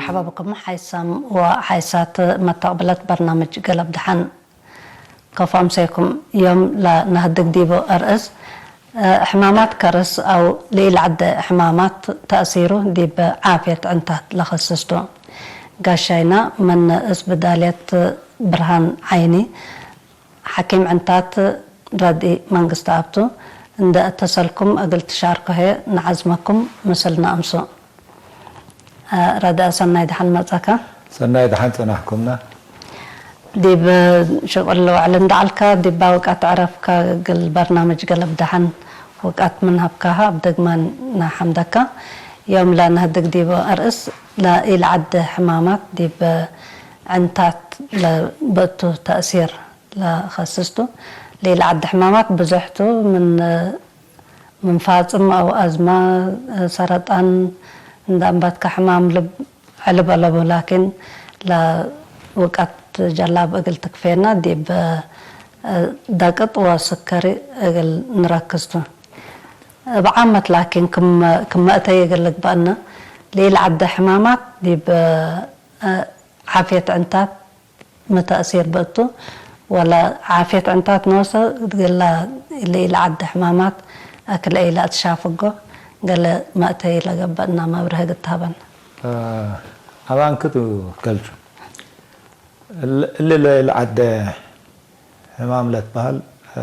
مرحبا بكم حيسام وحيسات متقبلة برنامج قلب دحن. كفام سيكم يوم لا نهدق ديبو أرئس. ሕማማት ከርስ ኣው ልኢልዓደ ሕማማት ተእሲሩ ዲብ ዓፍየት ዕንታት ለኸስስቱ። ጋሻይና መን እስ ብዳልየት ብርሃን ዓይኒ ሓኪም ዕንታት ረድኢ መንግስቲ ኣብቱ እንደ እተሰልኩም እግል ትሻርኮ ሄ ንዓዝመኩም ምስልና እምሱ። ረድእ ሰናይ ደሓን መጻካ። ሰናይ ደሓን ጸናሕኩምና። ዲብ ሽቕል ውዕል እንዳዓልካ ዲብ ውቃት ዕረፍካ ግል በርናምጅ ገለብ ደሓን ውቃት ምን ሃብካሃ ኣብ ደግማን ናሓምደካ። ዮም ለነህድግ ዲብ ኣርእስ ለኢልዓደ ሕማማት ዲብ ዕንታት ለበእቱ ተእሲር ለኸስስቱ። ለኢልዓደ ሕማማት ብዙሕቱ ምን ምንፋጽም ኣው ኣዝማ፣ ሰረጣን፣ እንዳ እምባትካ ሕማም ልብ ዕልብ ኣለቡ፣ ላኪን ለውቀት ጀላብ እግል ትክፌና ዲብ ደቅጥ ወስከሪ እግል ንረክዝቱ። እብ ዓመት ላኪን ክም፣ ክም መእተይ እግል ልግበአና፣ ለኢልዓደ ሕማማት ዲብ ዓፍየት ዕንታት ምተእሲር ብእቱ፣ ወለ ዓፍየት ዕንታት ኖሰ፣ ገላ ለኢልዓደ ሕማማት፣ ኣክለ ኢላ እትሻፍጎ፣ ገለ መእተይ ለገበእና መብርህ ግታበን። እ፣ ኣባንክቱ ከልቹ። እል-፣ እሊ ለኢልዓደ ሕማም ለትበሃል፣ እ፣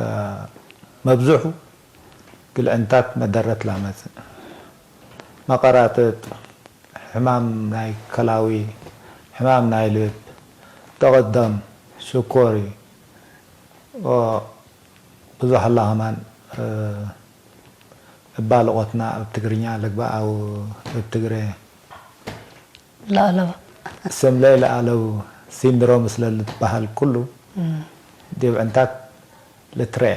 መብዝሑ ግል ዕንታት መደረት ላመጽእ። መቐራጥጥ፣ ሕማም ናይ ከላዊ፣ ሕማም ናይ ልብ፣ ደቕደም፣ ሽኮሪ፣ ኦ፣ ብዙሕ ኣላ ከማን፣ እ፣ እባ ልቖትና እብ ትግርኛ ልግባእ ኣው እብ ትግረ ለኣለው። ስም ለይ ለኣለው ሲንድሮም ስለ ልትበሃል ኩሉ እም። ዲብ ዕንታት ልትረኤ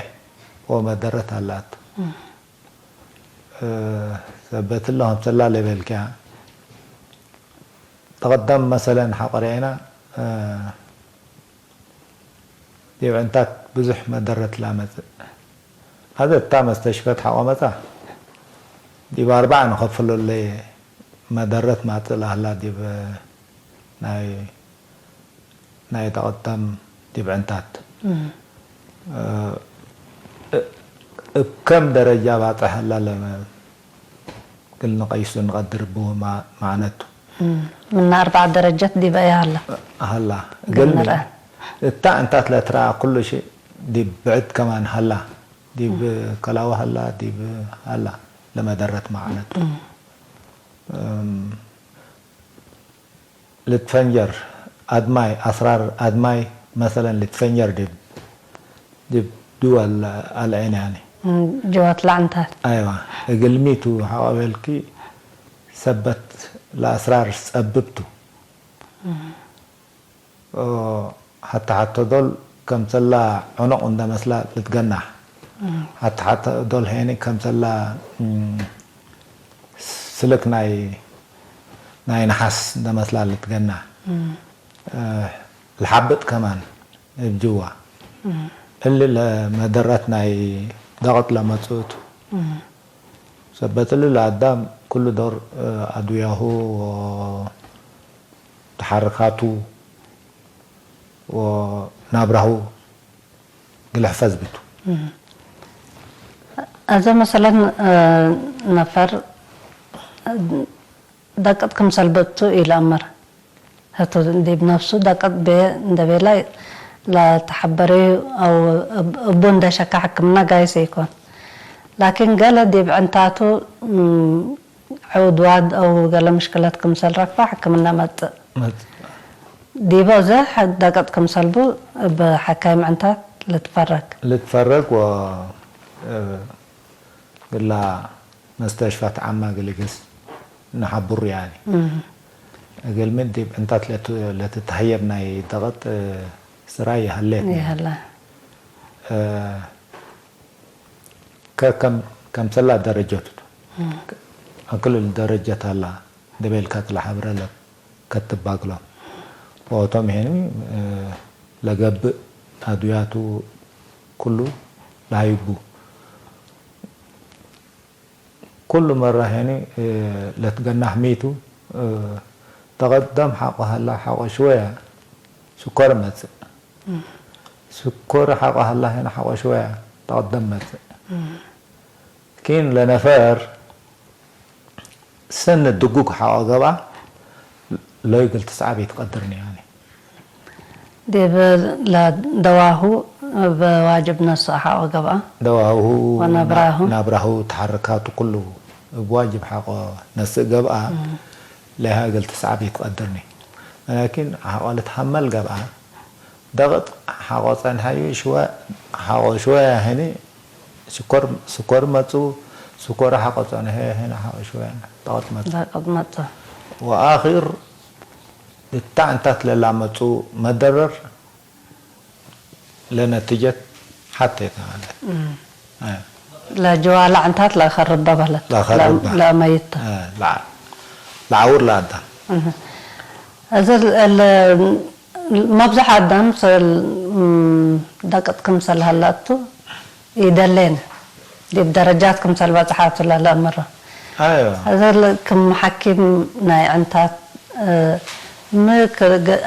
ወመደረት ኣላት። እም። እ፣ ሰበት እለ ከምሰላ ለበልክያ። ተቐደም መሰለን ሓቆ ርኤና፣ እ፣ ዲብ ዕንታት ብዙሕ መደረት ላመጽእ። ኣዘ እታ መስተሽፈት ሓቆ መጻ፣ ዲብ ኣርባዕ ንኸፍለለየ መደረት ማጽእ ላህላ ዲብ ናይ ናይ ተቐደም ዲብ ዕንታት። እም። እ፣ እ፣ እብ ከም ደረጃ ባጽሕ ኣላ ለመ-፣ ግል ንቀይሱ ንቐድር ብኡ ማ-፣ ማዕነቱ። እም። ምና ኣርባዕ ደረጀት ዲበ እያ ኣላ። ኣላ። ግል ግል ንርአ። እታ ዕንታት ለትረኣ ኩሉ ሽእ ዲብ ብዕድ ከማን ሃላ። ዲብ እም። ከላዊ ሃላ፣ ዲብ ሃላ ለመደረት ማዕነቱ። እም። እም፣ ልትፈንጀር ኣድማይ፣ ኣስራር ኣድማይ መሰለን ልትፈንጀር ዲብ፣ ዲብ ድወል ኣልዔን ያኒ። እም፣ ጀዋት ለዕንታት። ኣይዋ፣ እግልሚቱ ሓቆ ቤልኪ ሰበት ለኣስራር ጸብብቱ። እም። ኦ፣ ሓተ ሓተ ዶል ከምሰላ ዑኑቕ እንደ መስላ ልትገናሕ። እም። ሓተ ሓተ ዶል ሄኒ ከምሰላ፣ እም፣ ስልክ ናይ፣ ናይ ነሓስ እንደ መስላ ልትገናሕ። እም። እ፣ ልሓብጥ ከማን እብ ጅዋ። እም። እሊ ለመደረት ናይ ደቕጥ ለመጽኡቱ። እም። ሰበት እሊ ለአዳም ኩሉ ዶር፣ እ፣ አድውያሁ ወ-፣ ተሓርካቱ ወናብራሁ ግልሕፈዝ ብቱ። እም። አዘ መሰለን፣ እ፣ ነፈር፣ እ፣ ደቅጥ ክምሰል ብእቱ ኢለአምር። ህቱ ዲብ ነፍሱ ደቅጥ ቤ እንደ ቤላ ለተሐበረዩ አው እብ-፣ እቡ እንደ ሸካ ሕክምና ጋይስ ኢኮን። ላኪን ገለ ዲብ ዕንታቱ፣ እም፣ ዕውድዋድ አው ገለ ምሽክለት ክምሰል ረክባ ሕክምና መጽእ። መጽእ። ዲቦ ዘ ሐ-፣ ደቅጥ ክምሰልቡ እብ ሐካይም ዕንታት ልትፈረግ። ልትፈረግ ወ-፣ እ፣ ግላ መስተሽፋት ዓማ ግልግስ ንሓብሩ ያኒ። እም። እግል ምን ዲብ ዕንታት ለቱ-፣ ለትትሀየብ ናይ ደቅጥ፣ እ፣ ስራይ ይሀሌት። ይሀላ። እ፣ ከ-፣ ከም-፣ ከምሰላ ደረጀቱ። እም። አክል ደረጀት አላ። ደቤልካ ትለሓብረ ለከትባግሎ። ወቶም ሄኒ፣ እ፣ ለገብእ አዱያቱ ኩሉ ለሃይቡ። ኩሉ መራ ሄኒ፣ እ፣ ለትገናሕ ሚቱ፣ እ፣ ተቐደም ሓቆ ሃላ ሓቆ ሽወያ ሽኮር መጽእ። ሽኮር ሓቆ ሃላ ሄና ሓቆ ሽወያ ተቐደም መጽእ። ኪን ለነፈር ሰን ድጉግ ሓቆ ገብኣ ሎይግል ትስዓብ ይትቐድርኒ ያኒ። ዲብ ለደዋሁ ብዋጅብ ነስእ ሓቆ ገብኣ። ደዋሁ ወናብራሁ። ናብራሁ ተሓርካቱ ኩሉ ብዋጅብ ሓቆ ነስእ ገብኣ ለሃግል ትስዓብ ይትቐድርኒ። ላኪን ሓቆ ልትሓመል ገብኣ ደቕጥ ሓቆ ጸንሓዩ ሽወ ሓቆ ሽወ ያህኒ ሽኮር ሽኮር መጹ ሽኮር ሓቆ ጸንሐ ያህኒ ሓቆ ሽወ ደቕጥ መጹ ደቅጥ መጽ ወኣኺር ልታዕንታት ለላመጹ መደረር ለነትጀት ሓተይታ ማለት ለጀዋላ ዕንታት ለኸርባ በለት ለኸርባ። ለመይት ለዓውር ለኣዳም እዚ መብዛሕ ኣዳም ደቅጥ ክምሰል ሃላቱ ይደሌን ዲብ ደረጃት ክምሰል በጽሓቱ ለለእምሮ ኣዮ እዚ ክም ሓኪም ናይ ዕንታት ም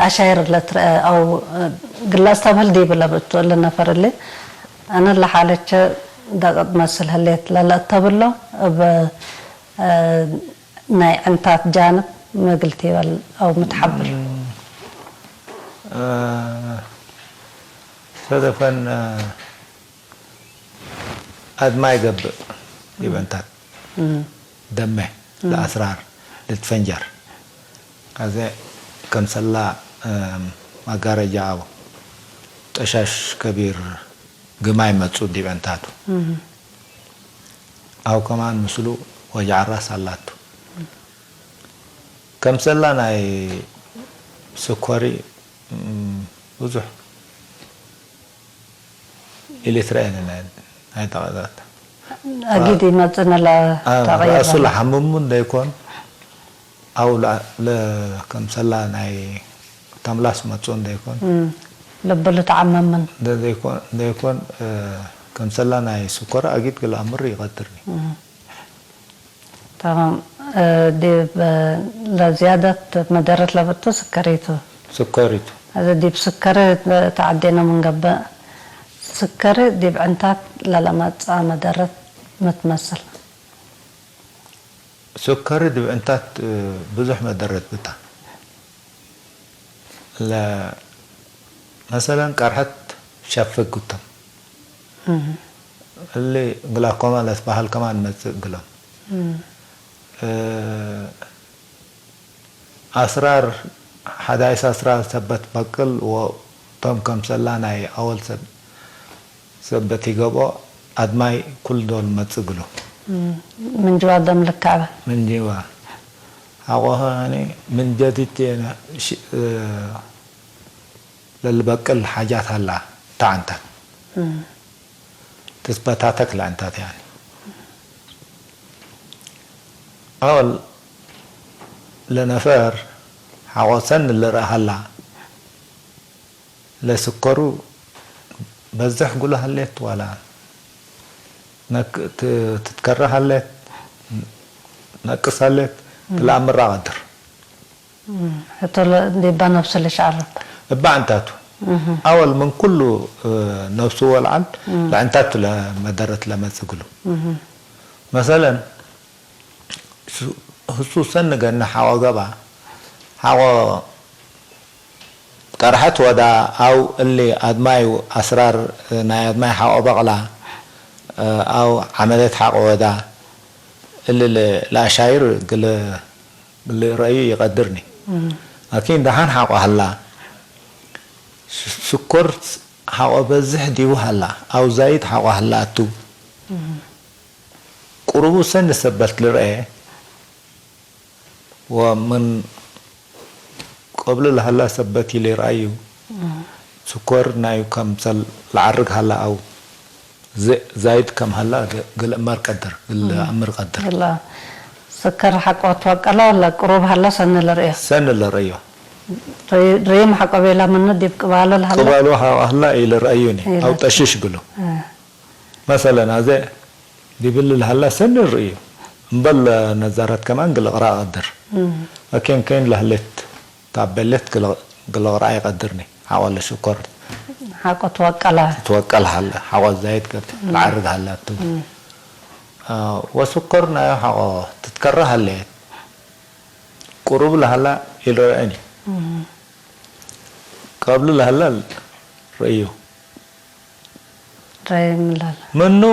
ኣሻይር ለትረአ ኣው ግላጽ ተብህል ዲብ ለብእቱ ለነፈር እሊ ኣነ ለሓለቸ ደቅጥ መስል ህሌት ለለእተብሎ እብ ናይ ዕንታት ጃንብ መግልቲ ይበል ኣው ምትሓብር ሰደፈን ኣድማይ ገብእ ይበንታት ደመ ለኣስራር ልትፈንጀር ኣዘ ከምሰላ ማጋረጃ ኣው ጠሻሽ ከቢር ግማይ መጹ ዲበንታቱ ኣው ከማን ምስሉ ወጃዓራስ ኣላቱ ከምሰላ ናይ ስኮሪ ብዙሕ ኢሊትረአን ናይ ጠቐዛት ኣጊድ ይመጽእ ነላ ተቐይር ራእሱ ለሓምሙ እንደይኮን ኣው ከምሰላ ናይ ተምላስ መጹ እንደይኮን ልብሉ ተዓመምን እንደይኮን ከምሰላ ናይ ስኮር ኣጊድ ግል ኣምር ይቐድርኒ تمام ዲብ ለዝያደት መደረት ለብቱ ስከሪቱ ስከሪቱ እዚ ዲብ ስከሪ ተዓዴና ምንገብእ ስከሪ ዲብ ዕንታት ለለመጻ መደረት ምትመስል ስከሪ ዲብ ዕንታት ብዙሕ መደረት ብታ መሰለን ቀርሐት ሸፍግ ጉቶም እሊ ግላኮማ ለትበሃል ከማን መጽእ ግሎም ኣስራር ሓዳይስ ኣስራር ሰበት በቅል ወቶም ከምሰላ ናይ ኣወል ሰብ ሰበት ይገብኦ ኣድማይ ኩል ዶል መጽእ ግሎ ምንጅዋ ደም ልካዕበ ምንጅዋ ሓቆኸ ምን ጀዲድ ለልበቅል ሓጃት ኣላ ተዓንታት ትስበታተክ ለዕንታት ያኒ ኣወል ለነፈር ሓቆሰን ልረእ ሃላ ለስከሩ በዝሕ ጉሎ ሃሌት ዋላ ትትከረ ሃሌት ነቅስ ሃሌት ትለኣምራ ቀድር እቶ ዲባ ነብሱ ልሽዓረብ እባ ዕንታቱ ኣወል ምን ኩሉ ነብሱ ወልዓል ለዕንታቱ ለመደረት ለመጽግሉ መሰለን ህሱ ሰኒ ገኒ ሓቆ ገብኣ ሓቆ ቀርሐት ወዳ ኣው እሊ ኣድማይ ኣስራር ናይ ኣድማይ ሓቆ በቕላ ኣው ዓመለት ሓቆ ወዳ እሊ ለኣሻይር ግል ግል ረእዩ ይቐድርኒ ኣኪን ደሓን ሓቆ ሃላ ስኮር ሓቆ በዝሕ ዲቡ ሃላ ኣው ዛይድ ሓቆ ሃላ ኣቱ ቁሩቡ ሰኒ ሰበት ልርአ ወምን ቀብሉ ለሃላ ሰበት ይሌርኣዩ ስኮር ናዩ ከምሰል ለዓርግ ሃላ ኣው ዛይድ ከም ሃላ ግልእመር ቀድር ግልኣምር ቀድር ስከር ሓቆ ትወቀላ ወላ ቅሩብ ሃላ ሰኒ ልርእዮ ሰኒ ልርእዮ ሪም ሓቆ ቤላ ምኑ ዲብ ቅባሎ ለሃላ ቅባሎ ሃላ ይልርእዩኒ ኣው ጠሽሽ ግሉ መሰለን ኣዘ ዲብል ለሃላ ሰኒ ርእዩ እምበል ነዛራት ከማን ግልቕራ ቀድር ኣኬን ከይን ለህሌት ታበለት ግልቕርኣ ይቐድርኒ ሓቆ ለሽኮር ሓቆ ትወቀላ ትወቀል ሃለ ሓቆ ዛይድ ገብ ትዓርግ ሃላቱ ወስኮር ናዮ ሓቆ ትትከረ ሃለየት ቁሩብ ለሃላ ይልረአኒ ቀብሉ ለሃላ ርእዩ ራይም ላል ምኑ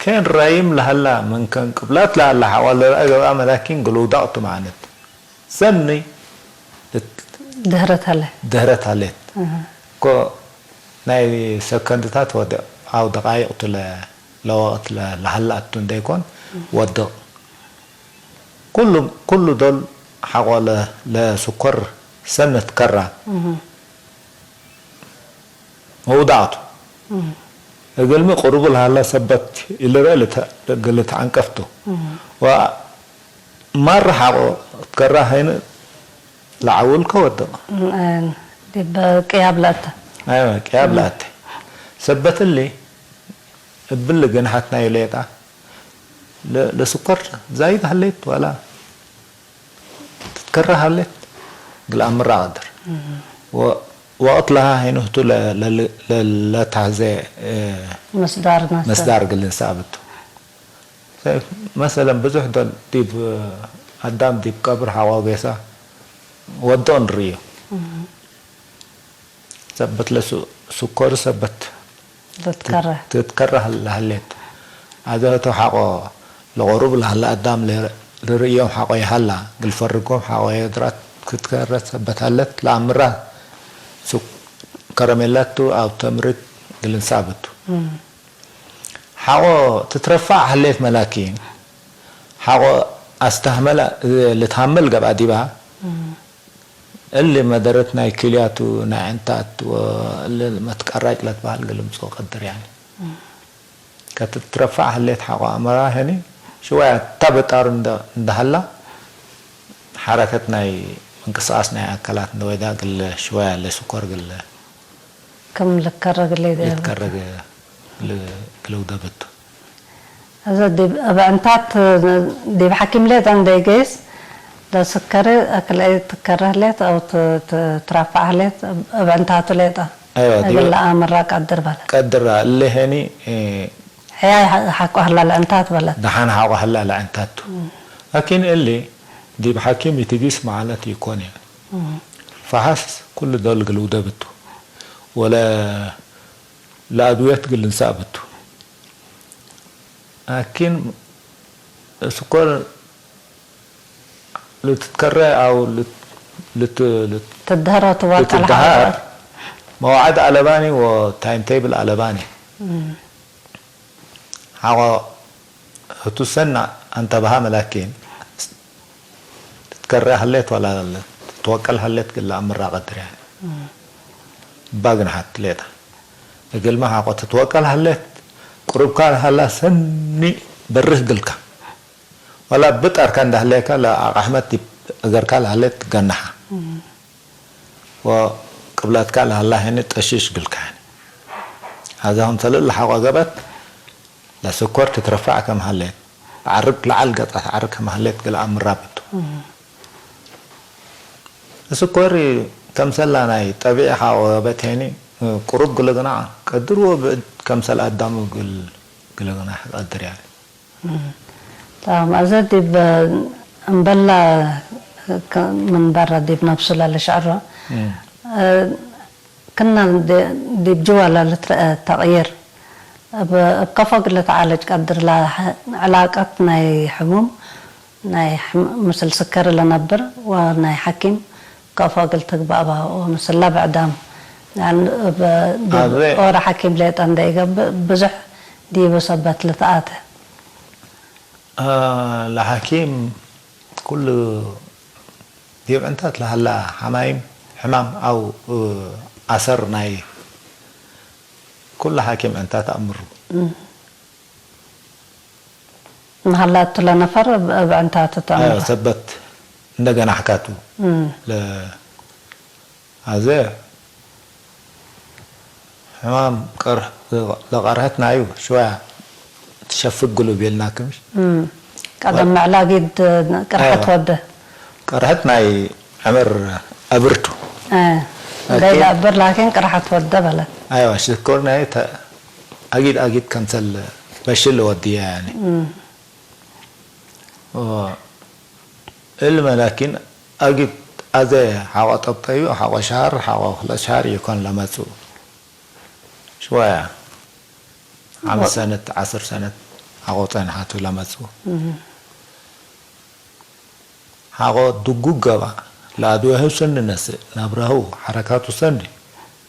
ከን ራይም ለሃላ ምን ከን ቅብላት ለሃላ ሓቆ ለረአ ገብኣ መላኪን ግልውዳቕቱ ማለት ሰኒ ድህረት ሃለ ድህረት ሃሌት እኮ ናይ ሰከንድታት ወድቕ ኣው ደቃይቕ ቱ ለወቕት ለሃላ ኣቱ እንደይኮን ወድቕ ኩሉ ዶል ሓቆ ለስኮር ሰነት ከራ መውዳቕቱ እግልሚ ቅሩቡ ለሃላ ሰበት ኢልርአ ግልትዓንቀፍቱ ማር ሓቆ ከራ ሀይን ለዓውል ከወድቕ ዲብ ቅያብ ለእተ ቅያብ ለእተ ሰበትሊ እብል ግንሓት ናይ ሌጣ ለስኮር ዛይድ ሃሌት ዋላ ትትከረ ሃሌት ግልኣምራ ቀድር ወቅት ለሃ ሀይንህቱ ለታህዘ መስዳር መስዳር ግልን ሰኣብቱ መሰለን ብዙሕ ዶል ዲብ ኣዳም ዲብ ቀብር ሓቆ ጌሳ ወድኦ ንርእዮ ሰበት ለስኮር ሰበት ትትከረ ትትከረ ለሃሌት ኣዘህቶ ሓቆ ለቆሩብ ለሃለ ኣዳም ልርእዮም ሓቆ ይሃላ ግልፈርጎም ሓቆ የድራት ክትከረ ሰበት ሃለት ለኣምራ ሱቅ ከረሜላቱ ኣብ ተምሪት ግልንሳብቱ ሓቆ ትትረፋዕ ሃሌት መላኪ ሓቆ ኣስተህመላ ልትሃመል ገብኣ ዲባ እሊ መደረት ናይ ክልያቱ ናይ ዕንታት እሊ መትቀራጭ ለትበሃል ግልምጾ ቀድር ያኒ ከትትረፋዕ ህሌት ሓቆ ኣመራ ሄኒ ሽወያ እታ በጣሩ እንደሃላ ሓረከት ናይ ምንቅስቃስ ናይ ኣካላት እንደወይዳ ግለ ሽወያ ለሽኮር ግለ ከም ልከረ ግለ ይትከረግ ግልውደበቱ እዚ ኣብ ዕንታት ዲብ ሓኪም ሌት እንደይገይስ ለስከሪ ኣክልአይ ትከረህ ሌት ኣው ትራፋዕ ሌት ኣብ ዕንታቱ ሌጣ ኣይዋ እግል ለኣምራ ቀድር በለ ቀድራ ለሄኒ ሕያይ ሓቆ ህላ ለዕንታት በለት ደሓን ሓቆ ህላ ለዕንታቱ ኣኪን እሊ ዲብ ሓኪም ይትጊስ ማለት ይኮን እያ ፈሓስ ኩሉ ዶል ግልውደብቱ ወለ ለኣድውየት ግልንሳብቱ ኣኪን ስኮር ልትትከረ ኣው ትድህሮ ትዋቀል ልትድሃር መዋዕድ ኣለባኒ ወታይም ቴብል ኣለባኒ ሓቆ ህቱ ሰና ኣንተባሃ መላኪን ትትከረ ሀሌት ወላ ትወቀል ሀሌት ግላ ኣምራ ቀድር ያኒ ባግን ሓት ሌጣ እግልማ ሓቆ ትትወቀል ሀሌት ቁሩብካ ሀላ ሰኒ በርህ ግልካ ወላ ብጣርካ እንዳህለየካ ለኣቃሕመት ዲብ እገርካ ለሃሌት ገናሓ ወቅብላትካ ለሃላ ሄኒ ጠሽሽ ግልካ ሄኒ ሀዛ ከምሰለ ለሓቆ ገበት ለስኮር ትትረፋዕ ከም ሃሌት ዓርግ ለዓል ገጻ ዓርግ ከም ሃሌት ግለ ኣምራብቱ ስኮር ከምሰላ ናይ ጠቢዒ ሓቆ ገበት ሄኒ ቁሩብ ግለ ግና ቀድርዎ ብእድ ከምሰል ኣዳሙ ግል ግለ ግና ቀድር ያለ እዘ ዲብ እምበላ ምንበረ ዲብ ነብሱ ለልሽዕሮ ክና ዲብ ጅዋ ለልትረአ ተቕይር እብ ከፎ ግለ ተዓለጅ ቀድር ዕላቀት ናይ ሕሙም ናይ ምስል ስከሪ ለነብር ወናይ ሓኪም ከፎ እግል ትግባእ ባ ወምስላ ብዕዳም ኦረ ሓኪም ሌጠ እንደ ይገብእ ብዙሕ ዲቡ ሰበት ልትኣተ ለሓኪም ኩሉ ዲብ ዕንታት ለሃላ ሓማይም ሕማም ኣው ኣሰር ናይ ኩሉ ሓኪም ዕንታት ኣእምሩ መሃላቱ ለነፈር እብ ዕንታቱ ተእምሮ ሰበት እንደገና ሕካቱ ኣዘ ሕማም ለቀርሀት ናዩ ሽወያ ትሸፍግ ግሉ ቤልና ክምሽ ቀደም ምዕላጊድ ቅርሐት ወደ ቀርሀት ናይ ዕምር أبرتو. آه. أكيد. ليلى أبر لكن قرحت ودة بلد. أيوة، شكرنا هي تا-، أكيد، أكيد كمثل بشل وديها يعني. و-، إلما لكن أكيد أذى حقا طبطيو، حقا شهر، حقا خلا شهر يكون لمسو. شوية. عام سنة، عشر سنة، حقا طين حاتو لمسو. ሓቆ ድጉ ገባ ለአድወህው ሰኒ ነስእ ናብራሁ ሐረካቱ ሰኒ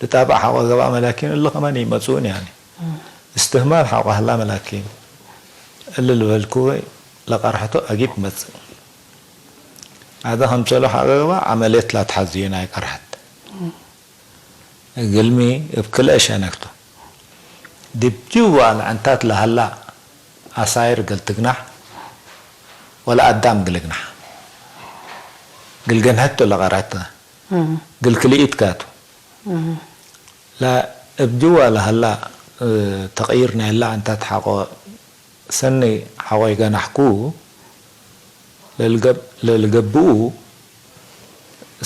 ልጣብዕ ሓቆ ገባ መላኪን እሊ ከማን ይመጽኡን ያኒ እስትህማል ሓቆ ህላ መላኪን እሊ ልበልኩ ለቀርሐቶ አጊድ መጽእ አደ ከምሰሎ ሓቆ ገባ አመሌት ላትሓዝዩ ናይ ቀርሐት እግልሚ እብ ክልኤ ሸነክቱ ዲብ ጅዋ ለዐንታት ለሀላ አሳይር እግል ትግናሕ ወለአዳም እግል እግናሕ እግል ገንሐት ቱ ለቀረተ እግል ክልኢት ካቱ ለእብ ጅዋ ለሀላ ተቅይር ናይላ ዐንታት ሐቆ ሰኒ ሐቆ ይገናሕኩ ለልገብኡ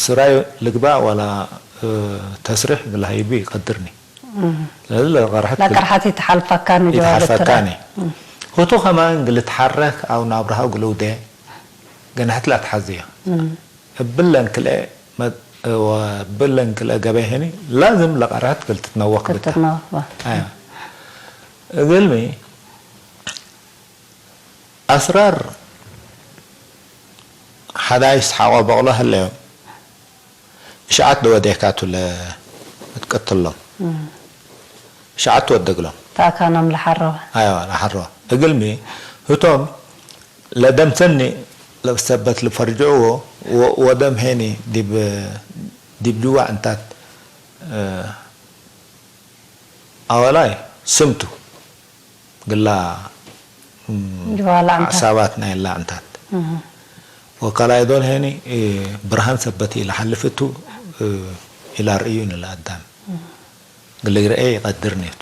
ስራይ ልግባእ ወላ ተስሪሕ እግል ሀይቡ ይቀድርኒ። ለዚ ለቀርሐት እግል ለቀርሐት ይትሓልፈካኒ ጀዋብ ይትሓልፈካኒ። እትራይ። ሁቱ ከማን እግል እትሓረክ አው ናብርሃ እግል ውዴ ገናሕት ላትሓዝያ። እብለን ክልኤ መ-፣ ወብለን ክልኤ ገበይ ሄኒ ላዝም ለቀርሐት እግል ትትነወክ ብታ። ክትነወክ ብታ። አያ። እግልሚ አስራር ሐዳይስ ሐቆ በቅሎ ህለዮም እሽዓት ደወዴካቱ ለትቀትሎም እሽዓት ትወደግሎም ታካኖም ለሐረወ አይዋ ለሐሮ እግልሚ ህቶም ለደምሰኒ ለብሰበት ልፈርጅዕዎ ወ-፣ ወደም ሄኒ ዲብ ዲብ ጅዋ እንታት እ፣ አወላይ ስምቱ ግላ ም፣ ጅዋላ ዕንታት። ዓሳባት ናይ ላዕንታት። እህ። ወካላይ ዶል ሄኒ፣ እ፣ ብርሃን ሰበት ኢላ ሓልፍቱ፣ እ፣ ኢላ ርእዩ ንለአዳም። እህ። ግልይ ረኤ ይቀድር ኔቱ።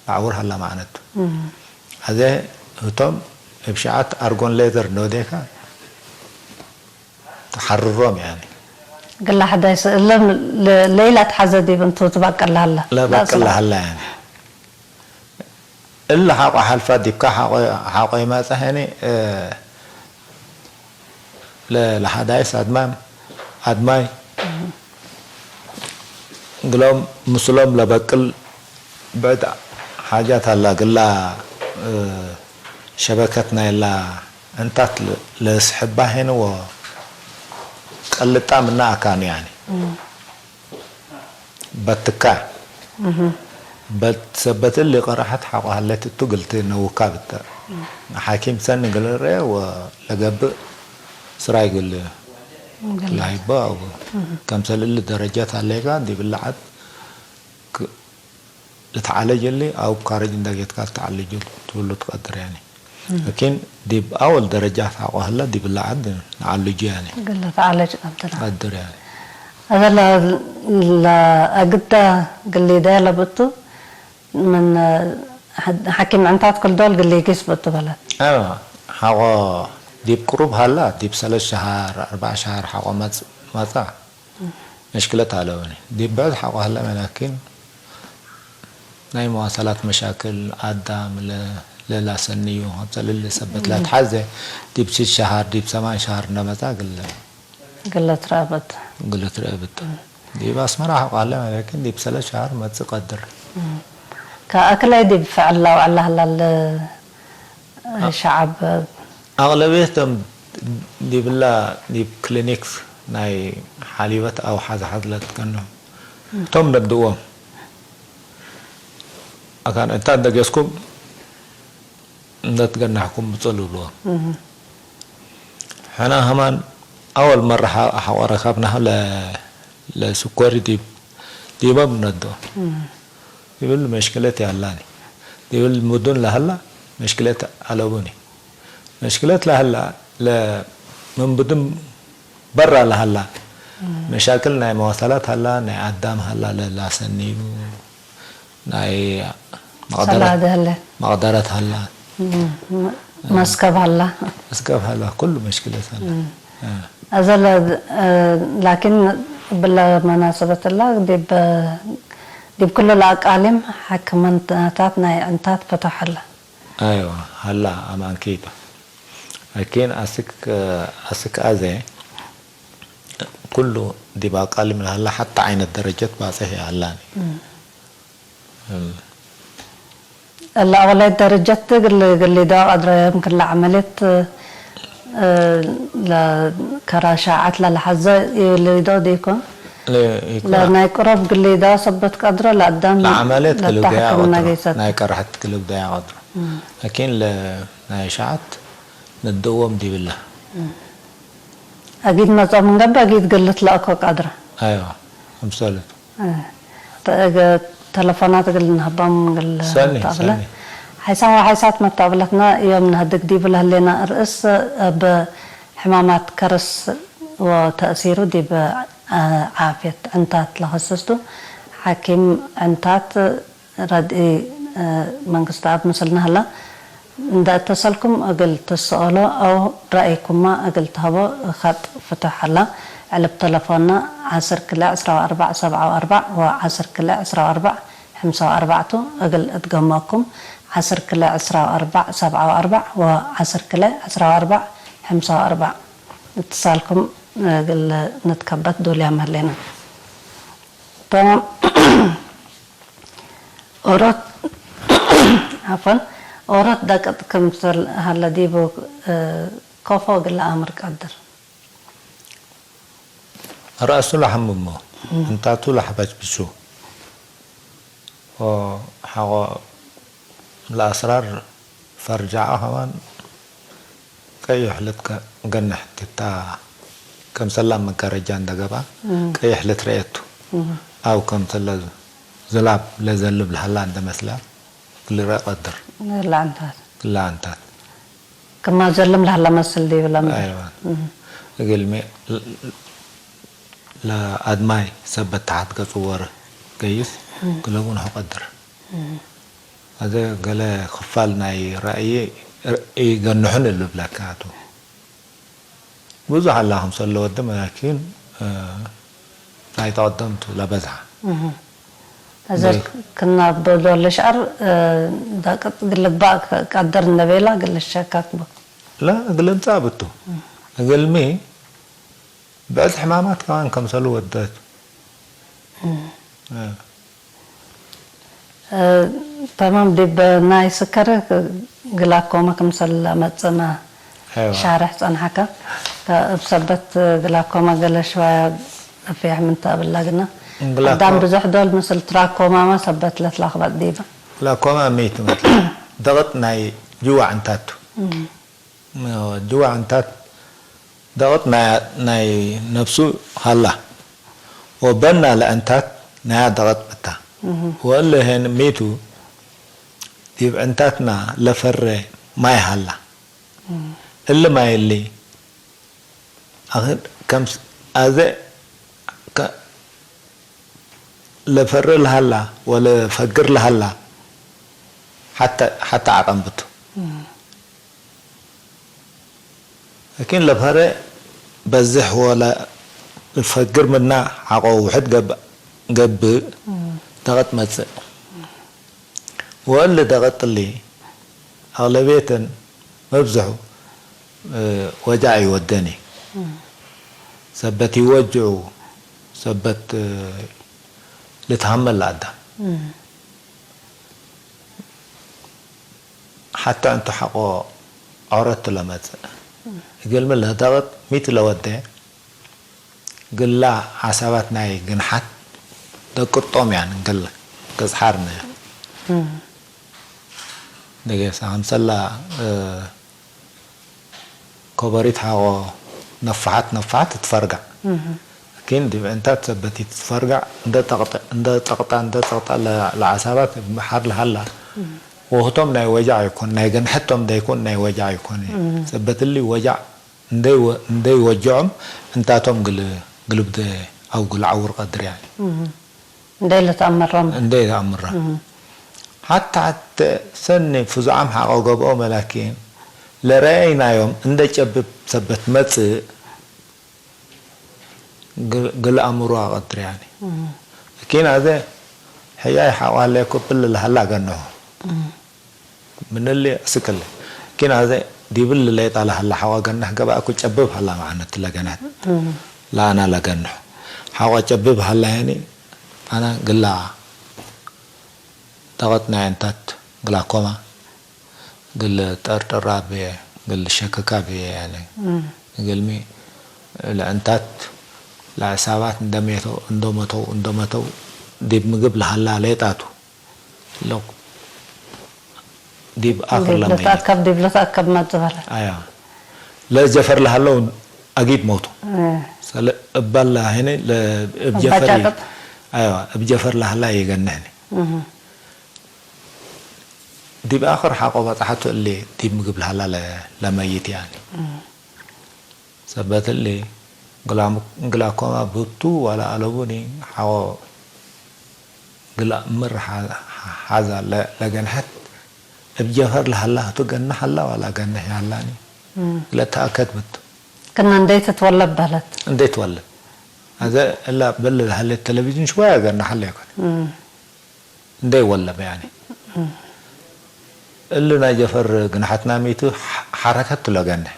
ለዓውር ሃላ ማዕነቱ። እህ። አዜ ህቶም እብ ሸዓት አርጎን ሌዘር ኖዴካ ተሓርሮም ያኒ። ግላ ሕዳይ ስእለም ለ-፣ ለይላ ተሓዘ ዲብ እንቱ ትባቀላ ሃላ። ለባቅላ ሃላ ያኒ። እለ ሓቆ ሓልፋ ዲብካ ሓቆ፣ ሓቆ ይመጽእ ሄኒ፣ እ፣ ለ-፣ ለሓዳይስ አድማም፣ አድማይ፣ ግሎም ምስሎም ለበቅል ብዕድ ሓጃት አላ፣ ግላ፣ እ፣ ሸበከት ናይላ እንታት ለ-፣ ለስሕባ ሄኒ ወቀልጣ ምና አካኑ ያኒ። በትካ። በት ሰበት እሊ ቀረሐት ሓቆ ሀለት እቱ ግልቲ ነውካ ብተ። ሓኪም ሰኒ ግል ርኤ ወለገብእ ስራይ ግል ላይባ አው ከምሰል እሊ ደረጃት አሌካ ዲብ ለዓት ክ-፣ ልትዓለጅ እሊ አው ካረጅ እንዳ ጌትካ ልትዓልጁ ትብሉ ትቀድር ያኒ። ላኪን ዲብ አወል ደረጃት ሓቆ ህለ ዲብ ለዓት ንዓልጁ ያኒ። ግለ ተዓለጅ ቀድር። ቀድር ያኒ። አዘ ለ-፣ ለአግዳ ግሊደ ለብቱ ምን ሐ-፣ ሐኪም ዕንታት ክልዶል ግሊጊስ ብቱ በለት። አዎ፣ ሓቆ ዲብ ቅሩብ ሃላ፣ ዲብ ሰለስ ሸሃር፣ አርባዕ ሸሃር ሓቆ መጽ-፣ መጻ። መሽክለት አለውኒ። ዲብ ብዕድ ሓቆ ሃላ መላኪን ናይ መዋሰላት መሻክል አዳም ለ-፣ ለላሰንዩ፣ ሀብተ ልል ሰበት ላትሓዘ፣ ዲብ ስት ሸሃር፣ ዲብ ሰማን ሸሃር እንደመጻ ግለ። ግለ ትረአበት። ግለ ትረአበት። ዲብ አስመራ ሓቆ ሃላ መላኪን ዲብ ሰለስ ሸሃር መጽእ ቀድር። ከአክላይ ዲብ ፍዕል ላውዐላ ህላል ሸዓብ። አቅለብየቶም ዲብላ ዲብ ክሊኒክ ናይ ሓሊበት አው ሓዝሓዝ ለትቀኑ። እቶም ነድዎም። አካን እንታ እንደገስኩም እንደትገናሕኩም ምጸሉ ብልዎም። ሕና ከማን አወል መራ ሓ-፣ ሓቆ ረካብናሁ ለ-፣ ለስኮሪ ዲብ፣ ዲቦም ነዶ። ይብል መሽክለት ያላኒ። ይብል ሙዱን ለሀላ መሽክለት አለቡኒ። መሽክለት ለሀላ ለ-፣ ምን ብዱን በራ ለሀላ መሻክል ናይ መዋሰላት ሀላ፣ ናይ አዳም ሀላ ለላሰኒ፣ ናይ መቅደረት፣ ሰላደ ሀለ። መቅደረት ሀላ፣ እም፣ መ-፣ መስከብ ሀላ። መስከብ ሀላ፣ ኩሉ መሽክለት ሀላ። እም። أزل، لكن بالمناسبة الله ديب ديب كل الأقاليم حكمنتات ناي عنتات فتح الله. ኣይዋ ሃላ ኣማንኪታ ኣኪን ኣስክ ኣስክ ኣዘ ኩሉ ዲብ ኣቃሊ ምን ሃላ ሓታ ዓይነት ደረጀት ባጽሕ ይሃላኒ الأولاد درجت قل قل إذا قدر يمكن العملية لكراشة عتلة لحظة يولدو ديكون ይኩራ ለናይ ቅሮብ ግሌዳ ሰበት ቀድሮ ለአዳም ለዓመልየት ክልብደያ ለታሕክም ቀድሮ ነገይሰት ናይ ቀርሐት ክልብደያ ቀድሮ ላኪን ናይ ሸዓት ንድእዎም ዲብላ አጊድ መጾ ምንገብ አጊድ ግልት ለእኮ ቀድረ ኣይዋ ኣምሰለቱ ተለፎናት ግል ንህቦም ግል ሰኒ ተብለ ሰኒ ሓይሳን ወሓይሳት መታብለትና እዮም ንህድግ ዲቡ ለህሌና ርእስ ብ ሕማማት ከርስ ወተእሲሩ ዲብ ዓፍየት ዕንታት ለኸስስቱ ሓኪም ዕንታት ረድኢ መንግስቲ ኣብ ምስልና ህላ እንደ እተሰልኩም እግል ትስኦሎ ኣው ረአይኩማ እግል ትሀቦ ኸጥ ፍትሕ ሀላ ዕልብ ተለፎና ዓስር ክልተ ዕስራ ወኣርባዕ ሰብዓ ወኣርባዕ ወዓስር ክልተ ዕስራ ወኣርባዕ ሕምሳ ወኣርባዕቱ እግል እትገመኩም ዓስር ክልተ ዕስራ ወኣርባዕ ሰብዓ ወኣርባዕ ወዓስር ክልተ ዕስራ ወኣርባዕ ሕምሳ ወኣርባዕ እትሳልኩም እግል ንትከበት ዱልያ መህሌና ተማም ኦሮት ዓፈን ኦሮት ደቅጥ ክምሰል ሀለ ዲቡ ኮፎ ግለ ኣምር ቀድር ራእሱ ለሐምሞ እንታቱ ለሐባጭብሹ ሓቆ ለአስራር ፈርጃዓ ከማን ቀይሕ ልትገንሕ ትታ ከምሰላ መጋረጃ እንደገባ ቀይሕ ልትረኤቱ ኣው ከምሰለ ዝላብ ለዘልብ ለሃላ እንደመስላ ክልረ ቀድር ለዓንታት ክላ ኣንታት ከማ ዘልም ለሃላ መስል ዲብላ ኣይዋን እግልሜ ለአድማይ ሰበት ተሓት ገጹ ወረ ገይስ ግለቡ ንሑ ቀድር ኣዘ ገለ ክፋል ናይ ራእይ ይገንሑን እልብለካ ኣቱ ብዙሕ ኣላ ከምሰለ ወዲ መላኪን ናይ ተቐደምቱ ለበዝሓ እዚ ክና በዶ ለሽዓር ዳቅጥ ግልግባእ ቀደር እንደቤላ ግልሸካክ لا ግልምጻ ብቱ እግልሚ ብዕዝ ሕማማት ከማን ከምሰሉ ወደት ተማም ዲብ ናይ ስከር ግላኮማ ክምሰል መጽና ኣይዋ ሻርሕ ጸንሓካ እብ ሰበት ግላኮማ ገለ ሽዋያ እፍያሕ ምን ተብላ ግና ግላኮ- ኣዳም ብዙሕ ዶል ምስል ትራኮማማ ሰበት ለትላኽበጥ ዲባ ላኮማ መይቱ መት ደቕጥ ናይ ጅዋዕ እንታቱ ጅዋዕ እንታት ደቕጥ ናይ- ናይ ነብሱ ሃላ ወበና ለእንታት ናያ ደቐጥ ብታ ወእለ ሄን መይቱ ዲብ ዕንታትና ለፈረ ማይ ሃላ እሊ ማይ እሊ ኣኽን ከምስ ኣዘ ከ- ለፈሪ ለሃላ ወለፈግር ለሃላ ሓታ ሓታ ዓቐንብቱ ላኪን ለፈረ በዝሕ ወለ ፈግር ምና ሓቆ ውሕድ ገብ- ገብእ ደቐጥ መጽእ ወእሊ ደቐጥሊ ኣቕለቤተን መብዝሑ ወጃዕ ይወደኒ ሰበት ይወጅዑ ሰበት ልትሃመል ኣዳ ሓታ እንቱ ሓቆ ዖረት ለመጽእ እግልሚ ለደቐጥ ሚት ለወደ ግላ ሓሳባት ናይ ግንሓት ደቅጦም ያን ግል ገጽሓርነ ደገሳ ከምሰላ ኮበሪት ሓቆ ነፋሓት ነፋሓት ትፈርጋዕ ኪን ድብዕንታት ሰበቲት ትፈርጋዕ እንደ ጠቕጠ እንደ ጠቕጣ እንደ ጠቕጣ ለዓሳባት ብሓር ለሃላ ወህቶም ናይ ወጃዕ ይኮን ናይ ገንሐቶም ደይኮን ናይ ወጃዕ ይኮን ሰበትሊ ወጃዕ እንደይ ወ- እንደይ ወጅዖም እንታቶም ግል ግልብደ ኣው ግል ዓውር ቀድር ያኒ እንደይ ለተኣመሮም እንደይ ተኣምራ ሓታ ሓተ ሰኒ ፍዙዓም ሓቆ ገብኦ መላኪን ለረአይናዮም እንደ ጨብብ ሰበት መጽእ ግል ኣምሮ ኣቐድር ያኒ ኪን ኣዘ ሕያይ ሓዋለ ኩብል ለሃላ ገንሖ ምንሊ እስክል ኪን ኣዘ ዲብል ለይጣ ለሃላ ሓዋ ገንሕ ገባእኩ ጨብብ ሃላ መዓነት ለገነት ለኣና ለገንሖ ሓዋ ጨብብ ሃላ ያኒ ኣና ግላ ደቐት ናይ እንታት ግላኮማ ግል ጠርጥራ ብየ ግል ሸክካ ብየ ያኒ ግልሚ ለእንታት ለዕሳባት እንደሜተው እንደመተው እንደመተው ዲብ ምግብ ለሃላ ሌጣቱ ሎቅ ዲብ ኣክር ለመየ ዲብልትኣከብ ዲብልትኣከብ መዝበለ ኣያ ለጀፈር ለሃለው ኣጊድ መውቱ ሰለ እባል ለሄነ እብ ጀፈር እባጫጥጥ ኣያ እብ ጀፈር ለሃላ የገንሕኒ ዲብ ኣኽር ሓቆ በጽሓቱ እሊ ዲብ ምግብ ለሃላ ለመይት ያኒ ሰበት እሊ ግላኮማ ብቱ ዋላ ኣለቡኒ ሓቆ ግላ ምር ሓዛ ለገንሐት እብ ጀፈር ለሃላ ህቱ ገንሕ ኣላ ዋላ ገንሕ ያላኒ ለተኣከድ ብቱ ክና እንደይ ትትወለድ በህለት እንደይ ትወለድ ኣዘ እላ በል ለሃለት ቴሌቪዥን ሽወያ ገንሕ ኣለ ይኮን እንደይ ወለም ያኒ እሊ ናይ ጀፈር ግንሓትና ሚቱ ሓረከት ትሎ ገንሕ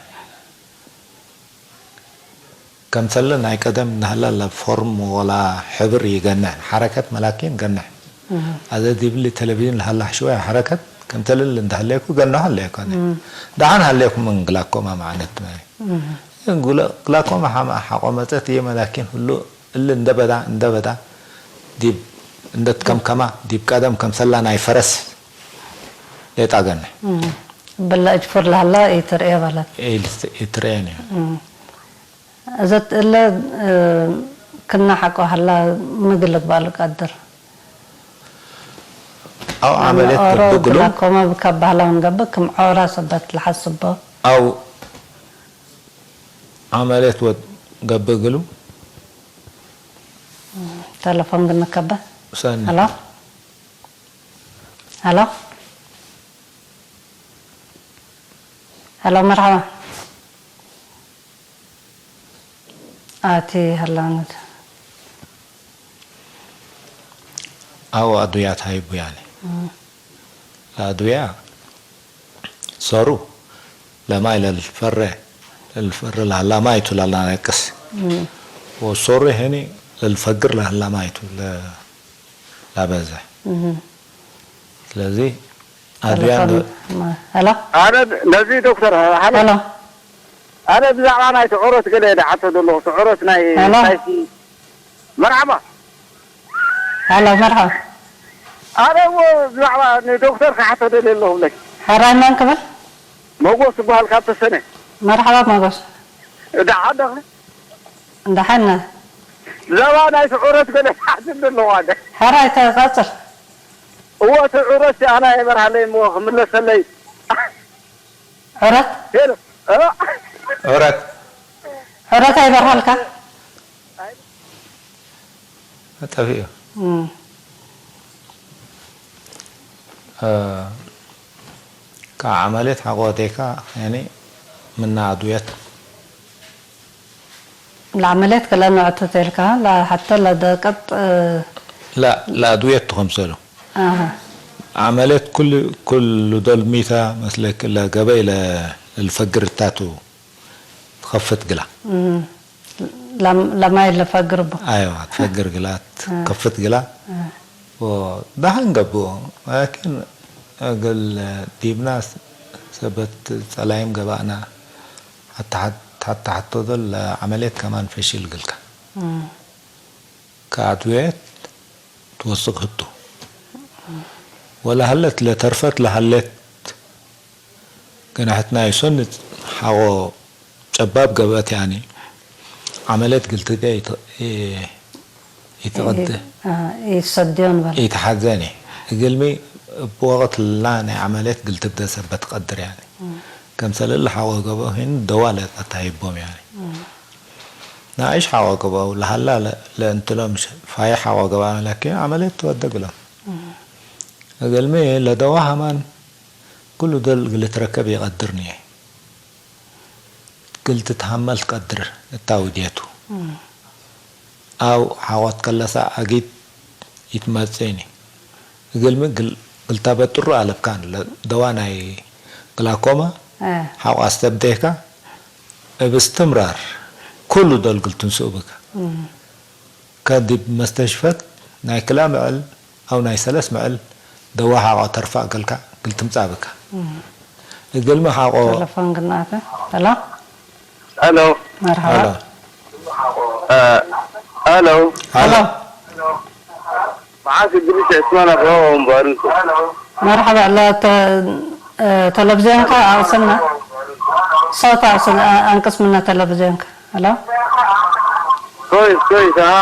ከምሰለ ናይ ቀደም ናህላ ለፎርም ወላ ሕብር ይገንሕ ሓረከት መላኪን ገንሕ ኣዘ ዲብሊ ቴሌቪዥን ለሃላ ሽወያ ሓረከት ከምተልል እንዳሃለየኩ ገንሖ ኣለየኮነ ደሓን ሃለየኩ ምን ግላኮማ ማዕነት ግላኮማ ሓቆ መጸት እየ መላኪን ሁሉ እሊ እንደበዳ እንደበዳ ዲብ እንደትከምከማ ዲብ ቀደም ከምሰላ ናይ ፈረስ ሌጣ ገነ ብላ እጅፉር ላላ ይትርኤ ባላት ይትርኤን እዩ እዘት እለ ክና ሓቆ ሃላ ምግል ግባሉ ቀድር ኣብ ዓመልየት ገብግሉ ግላኮማ ካብ ባህላውን ገብእ ክም ዖራ ሰበት ልሓስቦ ኣብ ዓመልየት ወድ ገብግሉ ተለፎን ግንከበ ሰኒ ሄሎ ሄሎ ሄሎ መርሓባ ኣቲ ሃላነት ኣው ኣዱያት ሃይቡ ያኒ ኣዱያ ሶሩ ለማይ ለልፈረ ለልፈረ ላላማይቱ ላላነቅስ ወሶሩ ሄኒ ለልፈግር ላላማይቱ ላበዘ ስለዚ ኣዱያ ሄሎ ኣነ ነዚ ዶክተር ሃሎ ሄሎ ኣነ ብዛዕባ ናይ ትዕሮት ገለ ደሓቶ ዘለኹ ትዕሮት ናይ ሄሎ። ሳይሲ መርሓባ ሄሎ መርሓባ ኣነ እሞ ብዛዕባ ንዶክተር ክሓቶ ደልየ ኣለኹ ብለኪ ሕራይ መን ክብል መጎስ ዝበሃል ካብ ተሰነ መርሓባ መጎስ ደሓን ዶኸ እንዳሓና ብዛዕባ ናይ ትዕሮት ገለ ክሓቶ ዘለኹ ኣነ ሕራይ ተቐጽል እዎ ትዕሮት ኣነ ኣይበርሃለይ እሞ ክምለሰለይ ዕረት ሄሎ እ? ዑረት ዕረት ኣይበርሃልካ ጠፊኡ እም። ካብ ዓመልየት ሓቆቴካ ያኒ ምና ኣድውየት ለዓመልየት ከላ ንዕቱ ተልካ ለሓቶ ለደቀጥ ላ ለኣድውየት ትኸምሰሉ ኣሃ ዓመልየት ኩሉ ኩሉ ዶል ሚታ መስለክ ለገበይ ለልፈግርታቱ ትኸፍት ግላ ለማይ ለፈግርቦ ኣይዋ ትፈግር ግላ ትከፍት ግላ ደሓን ገብኦ ላኪን እግል ዲብና ሰበት ጸላይም ገባእና ሓታ ሓቶ ዶል ዓመልየት ከማን ፈሽል ግልካ ከኣድውየት ትወስኽ ህቱ ወላ ሃለት ለተርፈት ለሃሌት ገናሕትና ይሶን ሓቆ ጨባብ ገበት ያኒ ዓመለት ግልትገ ይትቐድ ይሰድዮን በል ይትሓዘኒ እግልሚ ብወቕት ላ ናይ ዓመለት ግልትግደ ሰበት ትቐድር ያኒ ከምሰለል ሓቆ ገበ ሂን ደዋ ለጠታ ይቦም ያኒ ናእሽ ሓቆ ገበው ለሃላ ለእንትሎም ፋይ ሓቆ ገባ ለኪን ዓመለት ትወደግሎም እግልሚ ለደዋ ሃማን ኩሉ ደል ግልትረከብ ይቐድርኒ ግልትትሃመል ትቀድር እታ ውድየቱ ኣው ሓቆት ከለሳ ኣጊድ ይትመጽእኒ። እግልሚ ግል-፣ ግልታ በጥሩ ኣለብካን ለ-፣ ደዋ ናይ ግላኮማ እ። ሓቆ ኣስተብዴካ እብ እስትምራር ኩሉ ዶል ግልትንስኡ ብካ። እም። ከዲብ መስተሽፈት ናይ ክላ ምዕል ኣው ናይ ሰለስ ምዕል ደዋ ሓቆ ተርፋ እገልካ ግልትምጻ ብካ። እም። እግልሚ ሓቆ ተለፎን ግናተ። ሄሎ። ሄሎ። መርሓባ። ሄሎ። እ፣ ሄሎ። ሄሎ። መዓስ እድሪስ ዕስማን ኣባዋ ወንባርንኩ። መርሓባ። ለ-፣ ተ-፣ እ፣ ተለቪዝዮንካ ኣቕስና። ሶታ ኣቕስና፣ ኣ-፣ ኣንቅስ ምና ተለቪዝዮንካ። ሄሎ። ኮይስ፣ ኮይስ፣ ኣሃ።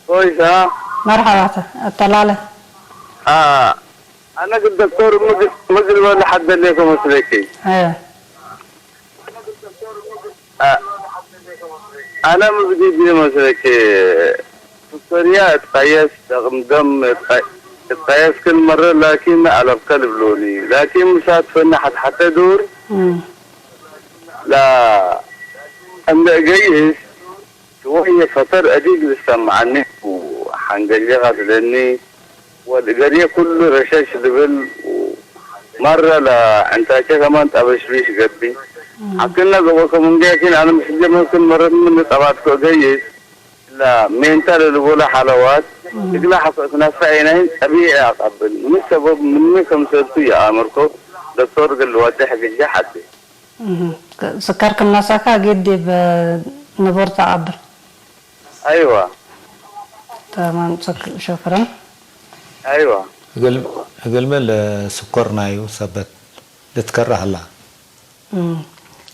ኮይስ፣ ኣሃ። መርሓባ፣ ተ-፣ ኣተላለ። ኣ፣ ኣነ ግን ዶክተር ምግል፣ ምግል በሉ ሓደለይኮ መስለኪ። እ። ኣ-፣ ኣነ ምስጊድ መስለኪ ሱከርያ እትቀየስ፣ ደቕም ደም እትቀ-፣ እትቀየስ ክን መረ ላኪን ኣለብከ ልብሉኒ። ላኪን ምሳት ፈና ሓትሓተ ዱር እም። ላ እንደ እገይስ ሽወየ ፈተር እዲግ ዝሰምዓኒ ሓንገሌ ቐትለኒ። ወልገርየ ኩሉ ረሸሽ ልብል መረ ለዕንታቸ ከማን ጠበሽቢሽ ገቢ። እም። ሓክነ ገቦ ከሙንገ ኪን ኣነ ምስጀመርኩን መረት ምን ጠባትኮ ገይስ ላ ሜንታ ለልቦላ ሓለዋት እም። እግላ ሓፈ ክናሳ ኤናይን ጠቢዒ ኣቐብል። ምን ሰበብ ምንመ ከምሰልኩ ይኣመርኮ ዶክተር ግል ወደሕ ግዜ ሓዲ። እም። ስካር ክናሳካ ጌድ ዲብ ንቡር ተቐብል። ኣይዋ። ተማም፣ ሸክ-፣ ሸክረን። ኣይዋ። እግል-፣ እግልሚ ለስኮር ናዩ ሰበት ልትከራ ህላ። እም።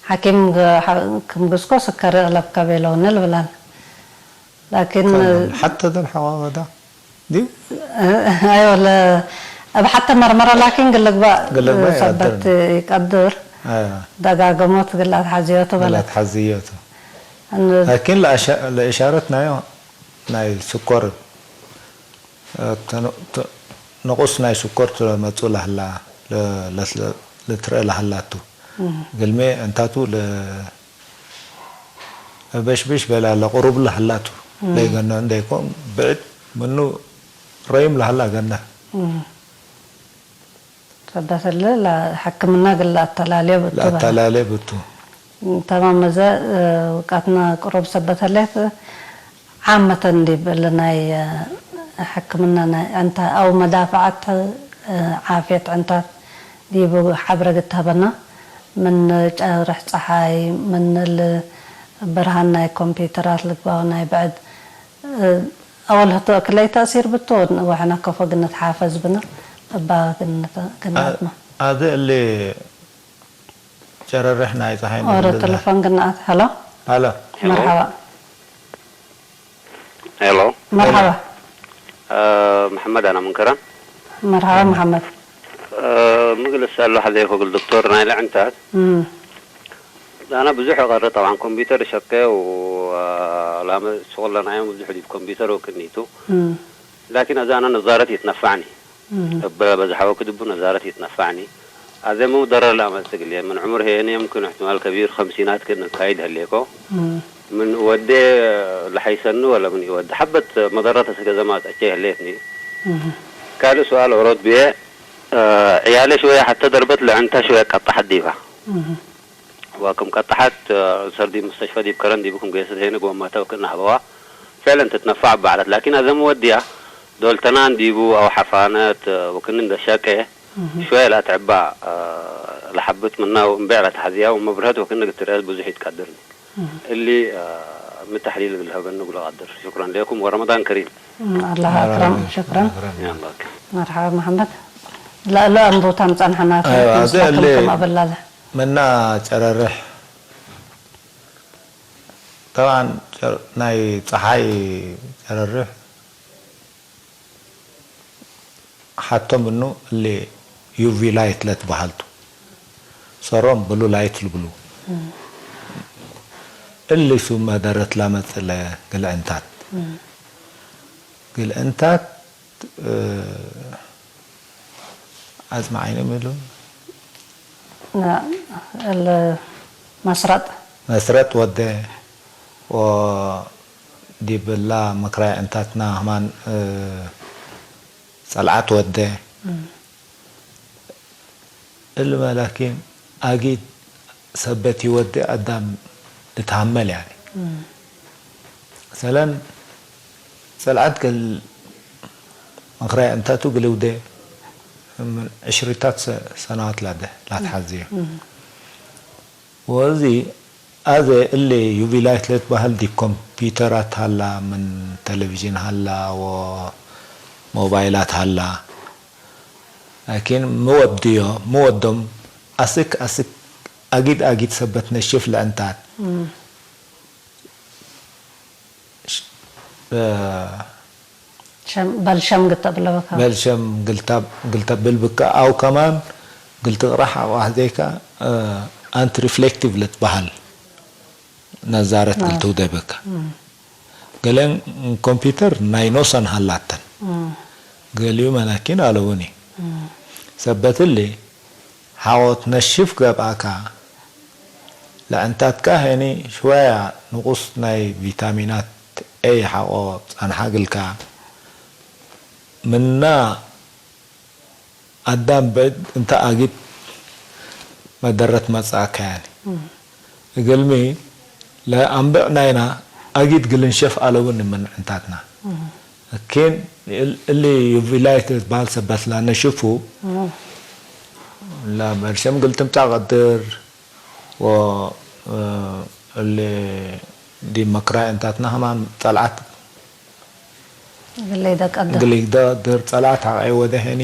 ሓኪም ገ-፣ ሓ-፣ ክምግስኮ ስከር እቕለብካ ቤለውኒ ልብላን። ላኪን፣ ተማም። ሓተ ደል ሓዋ ወዳ። ድዩ? ኣይወ፣ ለ-፣ ኣብ ሓተ መርመራ ላኪን ግልግባእ ግልግባእ ሰበት ይቐድር። ይቀድር። ኣያ። ደጋገሞት ግላት ሓዝዮቱ በለት። ግላት ሓዝዮቱ። እን-፣ ላኪን ለእሻ-፣ ለእሻረት ናዮ ናይ ስኮር፣ እ፣ ተነ-፣ ተ-፣ ንቑስ ናይ ስኮር ትመጹ ላህላ፣ ለ-፣ ለ-፣ ለ-፣ ልትረአ ላህላቱ። እም። ግልሜ እንታቱ ለ-፣ በሽብሽ በላ ለቁሩብ ለህላቱ። እም። ለይገነ እንደይኮን ብዕድ ምኑ ረዩም ለህላ ገነ። እም። ሰበተለ ለሕክምና ግለ ኣተላልዮ ብቱ በላ። ለኣተላልዮ ብቱ። እም፣ ተማም መዘ፣ እ፣ ውቃትና ቁሩብ ሰበተሌት ዓመተ እንዲብል ናይ፣ እ፣ ሕክምና ናይ ዕንታ ኣው መዳፍዓት፣ እ፣ ዓፍየት ዕንታት ዲቡ ሓብረ ግታበና ምን ጨርሕ ጸሓይ ምን ል-፣ ብርሃን ናይ ኮምፒውተራት ልግባው ናይ ብዕድ፣ እ፣ ኣወል ህቶ ክለይ ተእሲር ብቶ ወሕና ከፎ ግነት ሓፈዝ ብና እባ ግነት፣ ግነትና። አ-፣ ኣደ እሌ ጨረርሕ ናይ ጸሓይ ኦረ ንብልላ። ተለፎን ግናት። ሀሎ። ሀሎ። መርሐባ። ሄሎ። መርሐባ። እ፣ መሐመድ ኣና ምን ከረን። መርሐባ መሐመድ። እ፣ ምግልስ ኣሎ ሐዘ ይኸግል ዶክተር ናይ ለዕንታት። እም። ኣና ብዙሕ ቀረ ጠብዓን ኮምፒውተር ሸቀ ወላመ ሸቆለናዮም ብዙሕ ዲብ ኮምፒውተር ወክኒቱ። እም። ላኪን ኣዛ ኣና ነዛረት ይትነፋዕኒ። እም። እበ በዝሐ ወክድ እቡ ነዛረት ይትነፋዕኒ። ኣዘ መው ደረር ለኣመጽእ ግሌ ምን ዕሙር ሄየን የምክን እሕትማል ከቢር ኸምሲናት ክን እካይድ ህሌኮ። እም። ምን ወዴ ለሐይሰኒ ወለ ምን ኢወዲ ሐበት መደረት እስከ ዘማት አቼ ህሌትኒ። እም። ካልእ ሱኣል ኦሮት ብዬ፣ እ፣ ዕያሌ ሽወየ ሐተ ደርበት ለዕንታ ሽወየ ቀጣሐት ዲባ። እም። ወክም ቀጣሐት፣ እ፣ ሰር ዲብ ሙስተሽፈ ዲብ ከረን ዲቡ ክም ገየሰት ሄነ ጎማተ ወክን ናህበዋ። ፍዕለን ትትነፋዕ ባዕለት። ላኪን ኣዘም ወድያ ዶልተናን ዲቡ ኣው ሐፋነት፣ እ፣ ወክን እንደ ሸቄ እም። ሽወየ ለአትዕባ፣ እ፣ ለሐብት ምና ወእምቤዕ ለተሐዝያ ወመብርሀት ወክን ግትርአት ብዙሕ ይትቀድርኒ። እም። እሊ፣ እ፣ ምን ተሕሊል እግል ሀበኒ እግሉ ቀድር። ሹክረን ሌኩም ወረመዳን ከሪም። እም፣ አላህ አክረም። ሹክረን። ሹክረን። ያላ ኦኬ። መርሐባ መሐመድ። ለእሉ አንቡታም ጸንሐና ኣይዋ፣ አዜ ምሳክም እሊ ከም አበላለ። መና ጨረርሕ። ጠብዓን ጨር-፣ ናይ ጸሓይ ጨረርሕ ሓቶም እኑ እሊ ዩ ቪ ላይት ለትበሃልቱ። ሰሮም ብሉ ላይት ልብሉ። እም። እሊ ሹመ ደረት ላመጽእ ለግልዕንታት። እም። ግልዕንታት፣ እ፣ ኣጽማዓይነ ሚሉ። ና-፣ እል መስረጥ። መስረጥ ወደ ወ-፣ ዲብላ ምክራይ እንታትና ህማን ጸልዓት ወደ እልመ ላኪን ኣጊድ ሰበት ይወደ ኣዳም ልትሃመል ያኒ ሰለን ጸልዓት ገል ምክራይ እንታቱ ግልውደ ምን ዕሽሪታት ሰ- ሰናዋት ላደ ላትሓዝዮ ወዚ ኣዘ እለ ዩቪላይት ለትበሃል ዲ ኮምፒውተራት ሃላ ምን ቴሌቪዥን ሃላ ወሞባይላት ሃላ ላኪን ምወድዮ ምወዶም ኣስክ ኣስክ ኣጊድ ኣጊድ ሰበት ነሽፍ ለእንታት በልሸም ግልተብለበካ በልሸም ግልተብል ብካ ኣው ከማን ግልትቕራሕ ኣቕባሕ ዘይካ ኣንቲ ሪፍሌክቲቭ ለትበሃል ነዛረት ግልትውደበካ ገለን ኮምፒውተር ናይ ኖሰን ሃላተን ገሊኡ መላኪን ኣለውኒ ሰበትሊ ሓቆት ነሽፍ ገብኣካ ለዕንታትካ ሄኒ ሽወያ ንቁስ ናይ ቪታሚናት ኤ ሓቆ ጸንሓግልካ ምና ኣዳም ብዕድ እንተ ኣጊድ መደረት መጽኣካ ያኒ እግልሚ ለኣንብዕ ናይና ኣጊድ ግልንሸፍ ኣለውን ምንዕንታትና እኪን እሊ ዩቪላይት ዝበሃል ሰበት ላነሽፉ ላበርሸም ግልትምጻ ቀድር ወእሊ ዲ መክራይ እንታትና ከማን ጸልዓት ግለይ ደቀድር ግልይ ደቀድር ጸልዓት ሓቀይ ወደ ሄኒ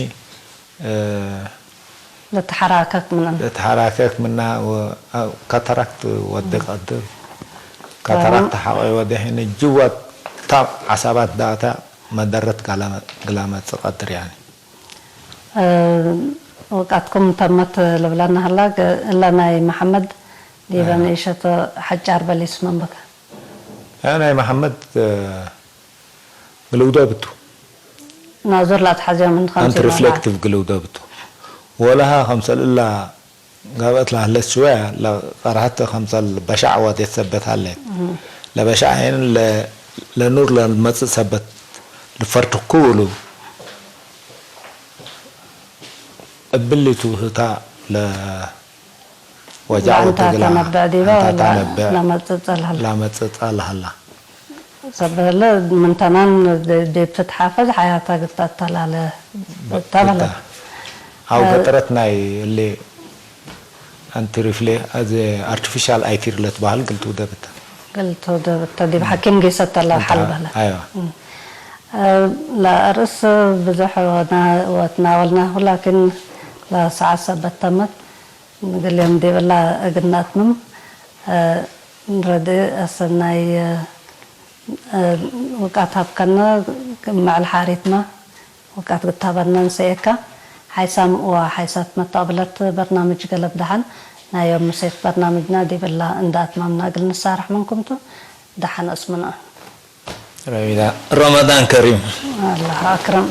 ልትሓራከክ ምንን ልትሓራከክ ምና ካታራክት ወደ ቀድር ካታራክት ሓቀይ ወደ ሄኒ ጅወት ታብ ዓሳባት ዳታ መደረት ግላመጽ ቀድር ያኒ ውቃትኩም ተመት ልብላ እናሃላ እላ ናይ መሓመድ ዲበ ንእሸቶ ሓጫር በሊስ መንበካ ናይ መሓመድ ግልውዶ ብቱ ናዙር ላትሓዚኦም ኣንቲ ንኸምሲ ሪፍሌክቲቭ ግልውዶ ብቱ ወላሃ ከምሰል እላ ጋብአት ላህለት ሽወያ ለቀርሀት ከምሰል በሻዕ ወዴት ሰበት ሃለ ለበሻዕ ሄን ለኑር ለመጽእ ሰበት ልፈርትኩ እሉ እብሊቱ ህታ ለ ወጃ ኣንታ ተነብዕ ዲባ ላመጽጸል ሃላ ላመጽጸል ሃላ ሰበለ ምንተናን ዴብቲ ተሓፈዝ ሓያታ ግታ ተላለ ተበለ ኣብ ገጠረት ናይ እሌ ኣንቲ ሪፍሌ ኣዚ ኣርቲፊሻል ኣይቲር ለትበሃል ግልቱ ደብተ ግልቱ ደብተ ዲብ ሓኪም ጌሰት ተላ ሓል በለ ኣይዋ لا أرس بزح وتناولناه لكن لا ساعة سبت تمت نقول لهم دي والله أقناتنم نرد أسناي ውቃት ሃብከና መዕል ሓሪትና ውቃት ግታበና ንሰየካ ሓይሳም እዋ ሓይሳት መታቅብለት በርናምጅ ገለብ ደሓን ናዮም ምሴት በርናምጅና ዲብላ እንዳ ኣትማምና እግል ንሳርሕ መንኩምቱ ደሓን እስምንኦ ረሚዳ ረመዳን ከሪም ኣላህ ኣክረም